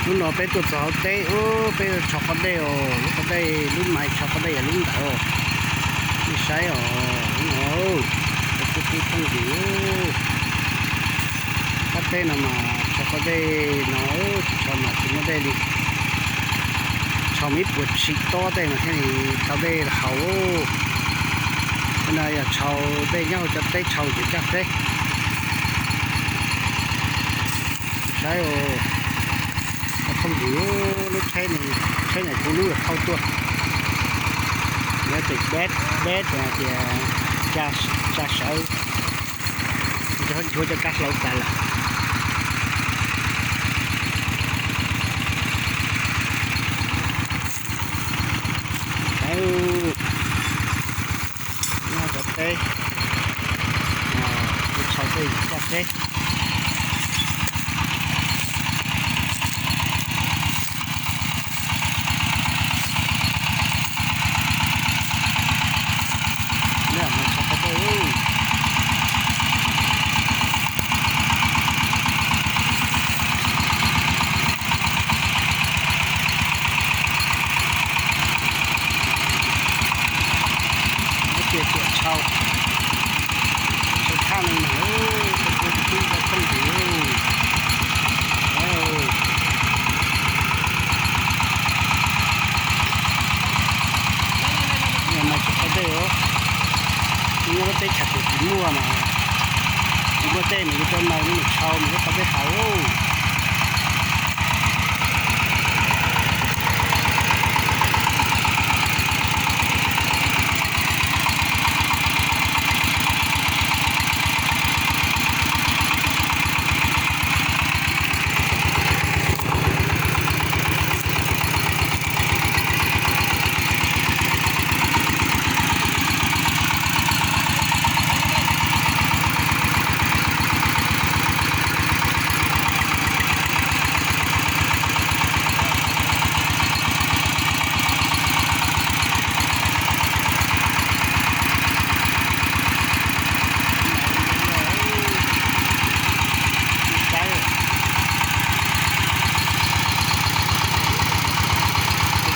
Hnub no peb tuaj txog hauv teb, peb tshau qhov dej os, lub qhov dej, lub mais tshau qhov dej yog lub ntawd os. Nej saib os, lub no, peb tub tub phooj ywg, qab teb no mas tshau qhov dej no, tsis tshau mas tsis muaj dej li. Tshau mas ib puas tshim tob tej no thiaj li tau dej haus. Tej no yog tshau dej nyob hauv cov teb tshau ces caj teb. Saib, phooj ywg, lub tsheb, tsheb no kuv lub thauj tuaj, nws tes deb deb tias tsa sawv, nchuav cov kab hlauv tas lawm. Nyob cov teb, kuv tshau tej caj teb. Tshau qhov dej, muab cia tuam tshau, tshau thaj no mas, tshau tub tshau phooj ywg. Mas tshau qhov dej os, nyob lub teb chaws twg tsis muaj mas, tsis muaj dej mas yuav coj mais no mus tshau mas lub qhov dej haus.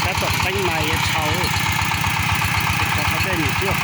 Tab tom teeb mais yuav tshau, tshau qhov dej mus tuaj.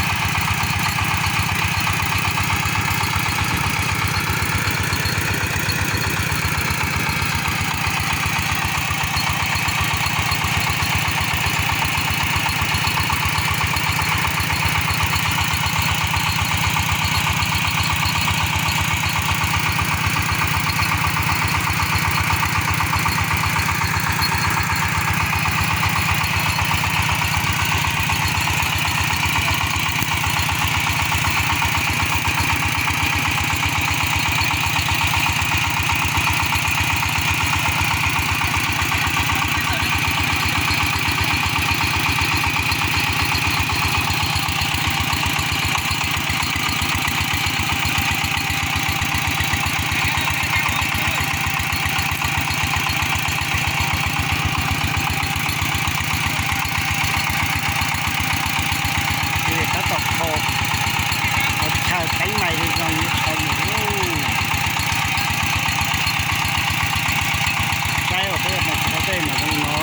Ces tab tom kho, chaw teeb mais zoo zoo tshau mus. Saib os, peb mas tsis tau tej mas zoo no,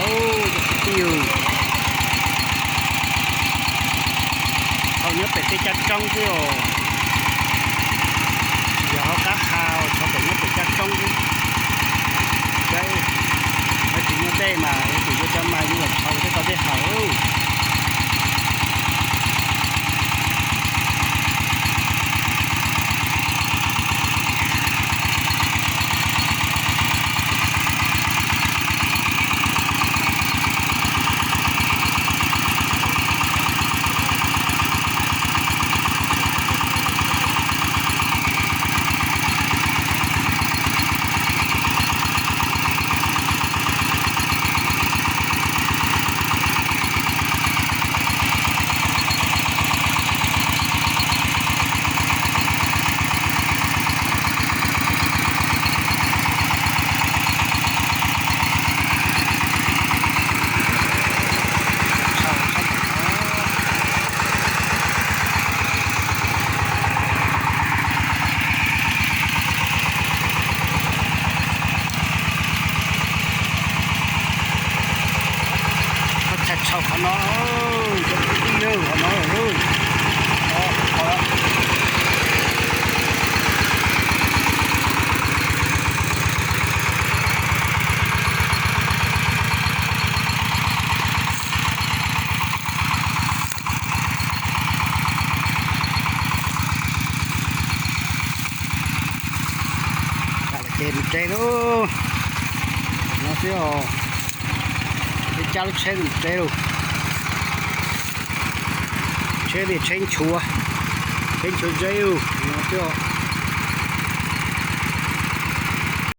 cov kwv tij. Tshau nyob pem tej caj roob xwb os, tsis yog hauv qab ha, tshau pem nyob pem caj roob xwb. Saib, yog tsis muaj dej mas yuav tsum yuav cov mais no los tshau thiaj tau dej haus. No, cov kwv tij yawg, qhov no lawm. Ces mus tsev lauj. No xwb os. Peb cab lub tsheb mus tsev lauj. Tsheb tias tsheb nchuav, tsheb nchuav zeb lauj. No xwb os.